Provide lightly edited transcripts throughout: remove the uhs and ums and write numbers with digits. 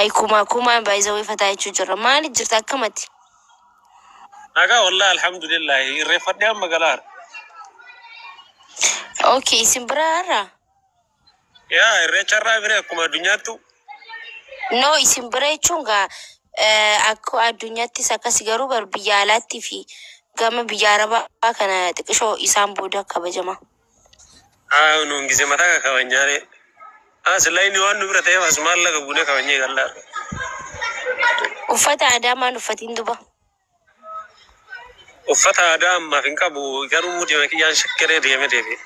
Hayi kumaa kumaan baay'isawee fataa jechuu jirra. Maali jirta akkamati? Nagaa wallahi alhamdulillah irreeffadhee amma galaara. Okay, isin bira har'a? Yaa irreecharraa bire akkuma addunyaattu. No, isin bira jechuun gaa akka addunyaattis akkas garuu bar biyya alaatti fi gama biyya arabaa kana xiqqishoo isaan booda kabajama. Haa nuun gise mataa kabajnyaaree. Haa sillaa inni waan nu bira ta'eef as maallaqa buunee kabajnee gallaara. Uffata aadaa maal uffatiin duba? Uffata aadaa ammaaf hin qabu garuu mudima kiyyaan shakkaree deeme deebi'e.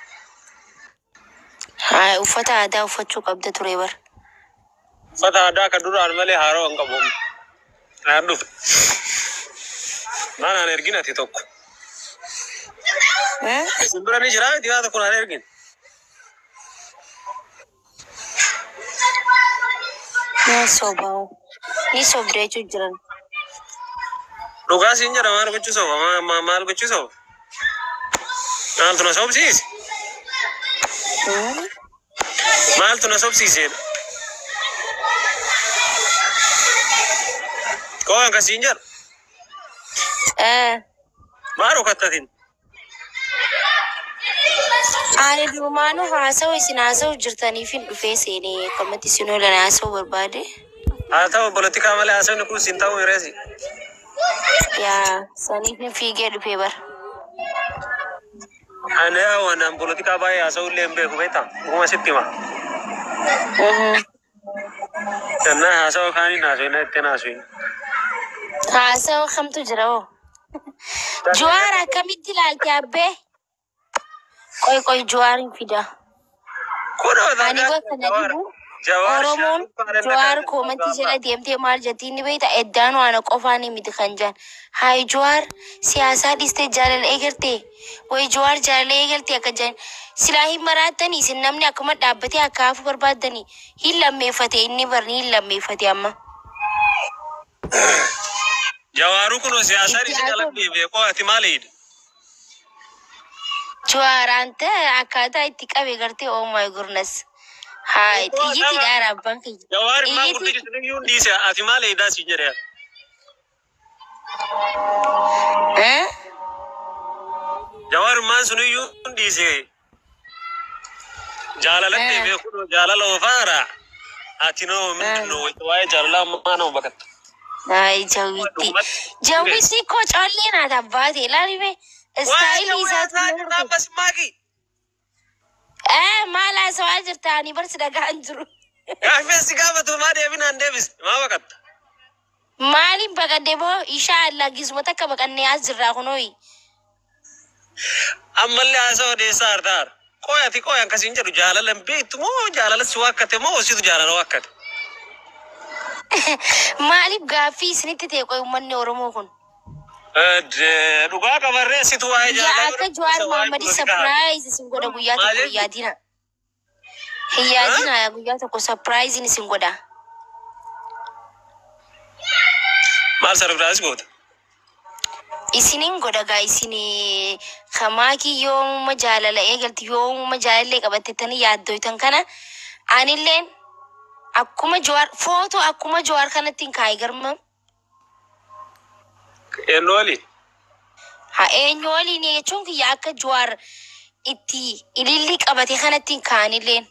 Haa uffata aadaa uffachuu qabda ture bar. Uffata aadaa kan duraan malee haaroo hin qabu. Naan dhufe. Maal aan ergin ati tokko. Isin bira ni jiraa miti waa tokko naan ergin. Ni sobaa. Ni sobda jechuu jiran. Dhugaa siin jedha maal gochuu soba maal gochuu soba. Maaltu na sobsiise? Maaltu na sobsiiseedha? Koo akkasiin jedhu. Maal dhukattatin? Ani durumaanuu haasawa isin haasa'u jirtaniif hin dhufee seenee akkamatti isin oolan haasa'uu barbaade. Haa ta'u polotikaa malee haasawni kun siin ta'uu hireesi. Yaa saniif hin fiigee dhufee bara. Ani yaa waan polotikaa baay'ee haasa'uu illee hin beeku beektaa? Dhuguma sitti hima. Kennaa haasawa kaaniin haasawina ittiin haasawin. Haasawa kamtu jira hoo? Jawaar akkamitti ilaalte abbee? Qoy qoy Jawaariin fida. Kunoo Ani bakka na dhibu Oromoon Jawaar koomantii jala deemtee maal jettiin ni beekta eddaanuu ana qofaan miti kan jedhan. Hayi Jawaar siyaasaa dhiistee jaalala eegalte. Wayi Jawaar jaalala eegalte akka jedhan. Silaa hin maraattanii isin namni akkuma dhaabbatee akka hafu barbaaddanii hin lammeeffate inni barni hin lammeeffate amma. Jawaaruu kunoo siyaasaa Itti dhiisee haasa'u. jaalala deebi'e koo ati maal eeyida? Jawaar anta akkaataa itti qabe gartee oh my goodness. Hayi xiyyitii dhaara abbaan kiyya. Jawaar maa Xiyyitii gurri iyyuu dhiise ati maal eeyyidaa siin jedhe. Eh? Jawaar maan sun iyyuu dhiise jaalala deebi'e kunoo jaalala ofaara. Ati noo mindin noo waa'ee jaalalaa ammaa nama baqatta. Ay jawitti. Jawitti koo collee naata abbaate ilaalime. Waa'ee Istaayilii jawwee isaatu haasaa nama jirta dhufe. ammas maaki. Maal haasawaa jirta ani barsi dhagaan jiru. Gaaffii si gaafatu maa deebinaan deebiste maa baqatta? Maaliin baqadde boo ishaa Allah gizuma takka baqannee as jirraa kunooyi. Ammallee haasaa odeessaa hartaara. Qoy ati qoy akkasiin jedhu jaalala hin beektu moo jaalala si waakkate moo situ jaalala waakkate? Maaliif gaaffii isinitti ta'e qoy uummanni Oromoo kun? Dhugaa qabarree situ waa'ee Guyyaa jaalalaa akka Jawaar waa'ee Mohaammadii polotikaa haasa. sapiraayiz isin godha guyyaa Maal tokko hin jechuun? yaadina. Hin yaadina guyyaa tokko sapiraayiziin isin godha. Maal sarfiraas goota? Isinin godha gaa isin kamaakii yoomuma jaalala eegalti yoomuma jaalallee qabattettanii yaaddoytan kana anilleen akkuma Jawaar footoo akkuma Jawaar kanatti hin kaa'i garma. Eenyu waliin? Haa eenyu waliin jechuun kiyya akka Jawaar itti ilillii qabate kanatti hin kaa'anilleen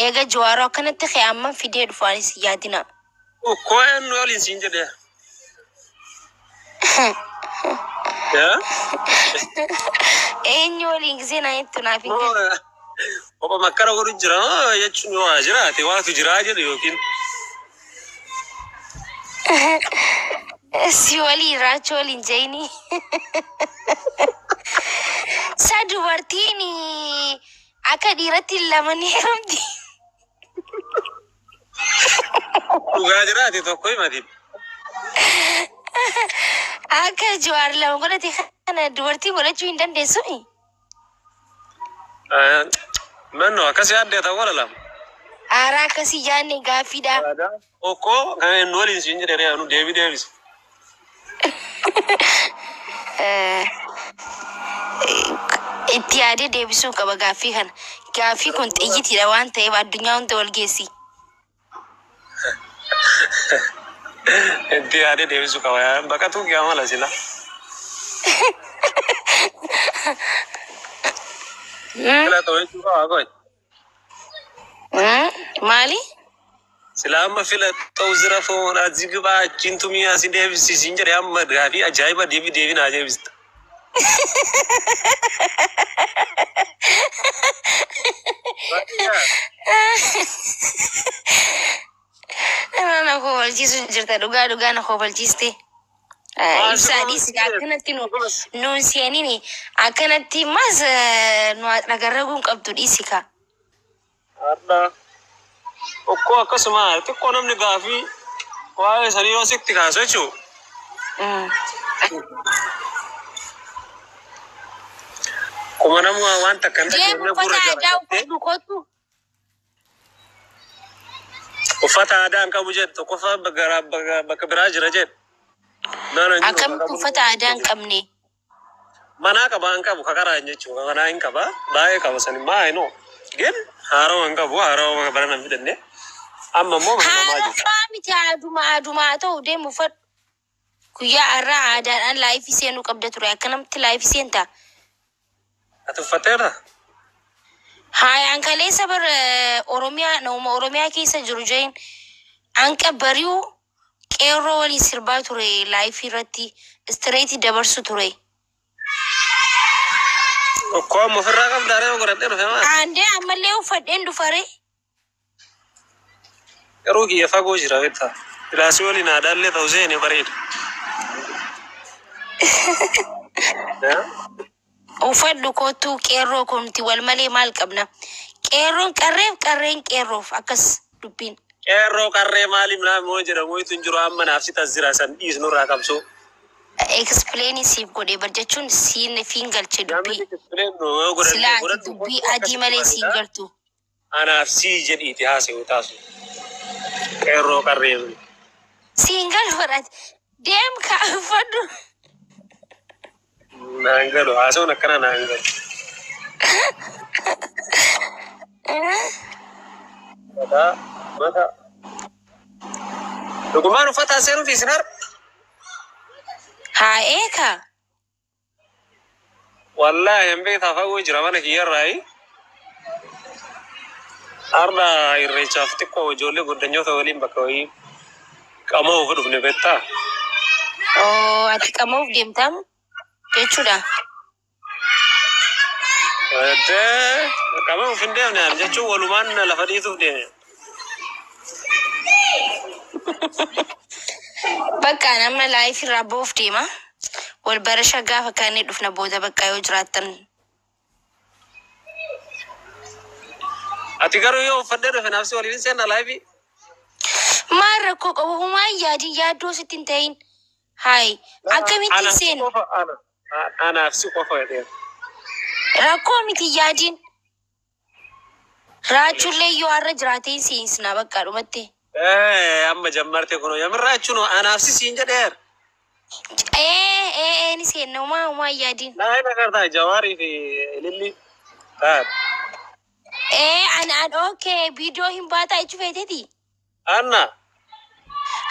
eega Jawaaroo akkanatti ka'e amma fidee dhufaanis hin yaadina. Koo eenyu waliin siin jedhee? Yaa? Eenyu waliin gisee naa jettu naaf hin galle. Kopha makkara godhu jira moo jechuun waa jiraate waatu jiraa jedhu yookiin Si waliin raachuu waliin jeyni. Sa dubartiin akka dhiiratti lama ni heerumti. Dhugaa jiraate tokko himati. Akka Jawaar lama godhate kana dubartiin godhachuu hin dandeessu. Manno akkas yaaddee ta'uu wala lama. Aaraa akkasii yaadne gaaffiidha. Okkoo kan eenyu waliin siin jedhee ree'anu deebii deebisi. Itti yaadee deebisuu qaba gaaffii kana. Gaaffii kun xiyyitiidha waan ta'eef addunyaa hunda wal geessi. Itti yaadee deebisuu qaba. Baqatuu kee amala sila. Fila ta'uu jechuu qaba qoy. Maali? Sila amma fila ta'u zira foon asii gibaa achiin tumii asii deebisiisiin jedhee amma gaafii ajaa'iba deebii deebii naa deebista. Na kofalchiisu jirta, dhugaa dhugaa na kofalchiiste. Ibsaa dhiisi, akkanatti nu nuun seenini akkanatti mas nu dhagarraguun qabdu, dhiisi ka. Har'a okkoo akkasuma xiqqoo namni gaafii waa'ee sanii yoo sitti kaasu jechuudha. Kuma nama waan takka hin Deemu dhageenye uffata gurra aadaa jala. uffadhu, kottu. Uffata aadaa hin qabu jedhu, tokkoffaa bakka biraa jira jedhu. Naannoo hin jiru. Akkamitti uffata aadaa hin qabne? Manaa qaba, hin qabu kakaraa jechuudha. Manaa hin qaba, baay'ee qaba sani maa hinoo. Gin haarawa hin qabu, haarawa bara nan fidanne. Amma immoo mana namaa jiru. Haadha miti, aaduma aaduma haa ta'u, deemu uffadhu. Guyyaa har'aa aadaadhaan live seenuu qabda ture, akkanamatti live seentaa? Ati uffatteerta? Haayaan kaleessa bar Oromiyaa nama Oromiyaa keessa jiru jeen anqa bari'u qeerroo waliin sirbaa ture, live irratti straight dabarsu ture. Okkoo amma ofirraa qabdaa ree, godhadhee dhufe maal? Aandee ammallee uffadheen dhufaree. Garuu kiyya fagoo jira beektaa. Kilaasii waliin aadaallee ta'u seene bareeda. Uffadhu kottuu qeerroo, kun nuti wal malee maal qabna? Qeerroon qarreef, qarreen qeerroof, akkas dubbiin. Qeerroo qarree maaliif naaf moo jedhamu hin jiru, amma naaf si tas jira san dhiisnurraa qabsoo. Explain siif godhe bar, jechuun siin fiin galche dubbii. Namni explain yoo godhadhe Silaa ati godhadhu dubbii adii malee siin galtu. Anaaf sii jedhiiti haasa'u taasu. Qeerroo qarree. Siin galu godhate. Deem ka uffadhu. Naan galu, haasa'uun akkana naan galu. Mataa mataa. Dhugumaan uffata seenuuf isin har. Haa eeka. Wallaahi hin beektaa, fagoo jira mana kiyyarraayi. Har'a irreechaaf xiqqoo ijoollee goddanyoota waliin bakka wayii qaama ofi dhufne beektaa. Oo, ati qama'uuf deemtam jechuudha. Eddee qaama of hin deemne ani jechuun walumaan lafa dhiituuf deeme. Bakka nama live irraa ba'uuf deema. Wal barasha gaafa kaanii dhufna booda bakka yoo jiraattan. Ati garuu yoo uffadhee dhufe naafsi waliin seenna live. Maal rakkoo qabu? Humaan yaadin, yaaddoo sitti hin ta'in. Hayi, akkamitti Anaaf si seenu? qofa, ana. Anaaf si qofa jedhee. Rakkoo miti, yaadin. Raachullee yoo har'a jiraatee seensina bakka dhumatti. Amma jammarte kun yamirraa jechuun anaaf si siin jedheera. Ee ee ee, ni seenna, humaa humaa yaadin. Naa hin agartaa Jawaarii fi Ililli. Taat. Ee, an an okay, viidiyoo hin baataa jechuu feeteeti. Anna.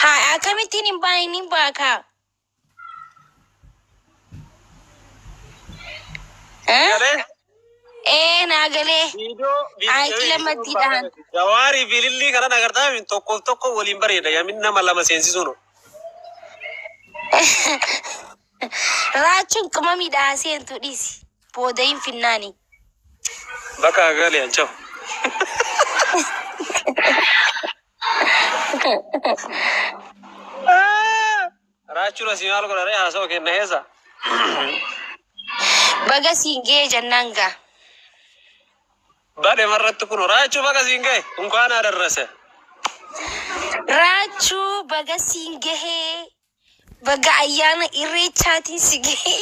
Haa, akkamittiin hin baane? Hin baakaa. Eh? Galee. Ee, naa galee. Viidiyoo Ay, lamatti dhahan. Jawaarii fi Ilillii kanan agartaa tokkoof tokko waliin bareeda yamin nama lama seensisuun. Raachuun qimamiidhaa seentu dhiisi. Booda hin finnaani. Bakka galee ancafu. Raachuun asii maal godhare, haasawaa kenna heesa. Baga siin ga'ee jennaan gaa. Badhe marratti kun raachuu baga siin gahe, እንኳን አደረሰ. Raachuu baga siin gahee. Baga ayyaana irreechaatiin si gahee.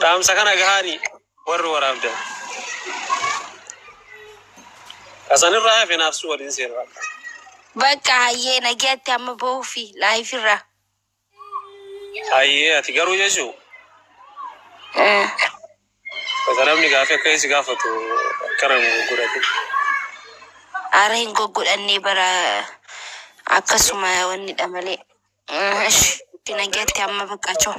Dhaamsa kana gahaani warri waraabdan. Kasanirraa hafe naafsuu waliin seera. Bakka hayyee, nagaatti, amma bahuufi live irraa. Hayyee, ati garuu jechuu Basa namni gaafii akka isi gaafatu akkana godhate. Ara hin goggodhannee bara. Akkasuma wannidha malee. Ishi nagaatti amma baqqaachoo.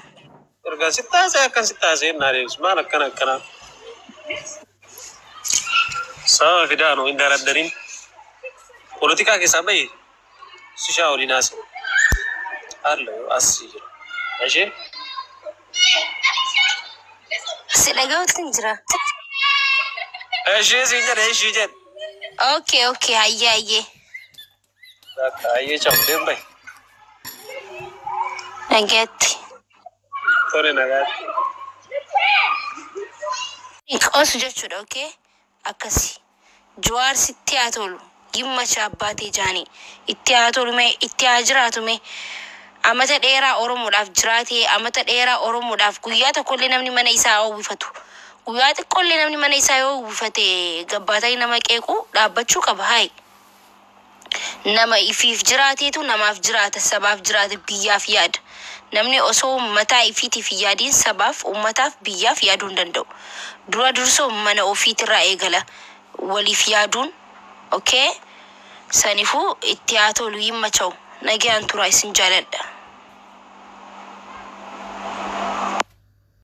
Erga si taasee akkan si taasee naa deebisu maal akkana akkana. Sababa fidaanu hin daraddariin. Poolitikaa keessaa bahi sishaa waliin haasa'u. Haala yoo as jira. Ishee Si dhaga'uutti hin jira. Ishee siin jedhe ishii jedhe. Okay, hayyee hayyee. Bakka hayyee cabu deem bahi. Nagaatti. Tole nagaatti. Qoosu jechuudha, okay? Akkasi. Jawaar sitti haa tolu. Gimmacha abbaatee jaanii. Itti haa tolu mee, itti haa jiraatu mee. Amata dheeraa Oromoodhaaf jiraatee, amata dheeraa Oromoodhaaf guyyaa tokkollee namni mana isaa yoo uwwifatu. Guyyaa xiqqoollee namni mana isaa yoo uwwifate gabbaatanii nama qeequu dhaabbachuu qaba. Hayi. Nama ifiif jiraateetu namaaf jiraata, sabaaf jiraata, biyyaaf yaada. Namni osoo mataa ifiitiif hin yaadiin sabaaf, uummataaf, biyyaaf yaaduu hin danda'u. Dura dursoo mana ofiitirraa eegala. Waliif yaaduun, okay? Sanifuu itti haa tolu, hin macha'u. Nagaan tura, isin jaaladha.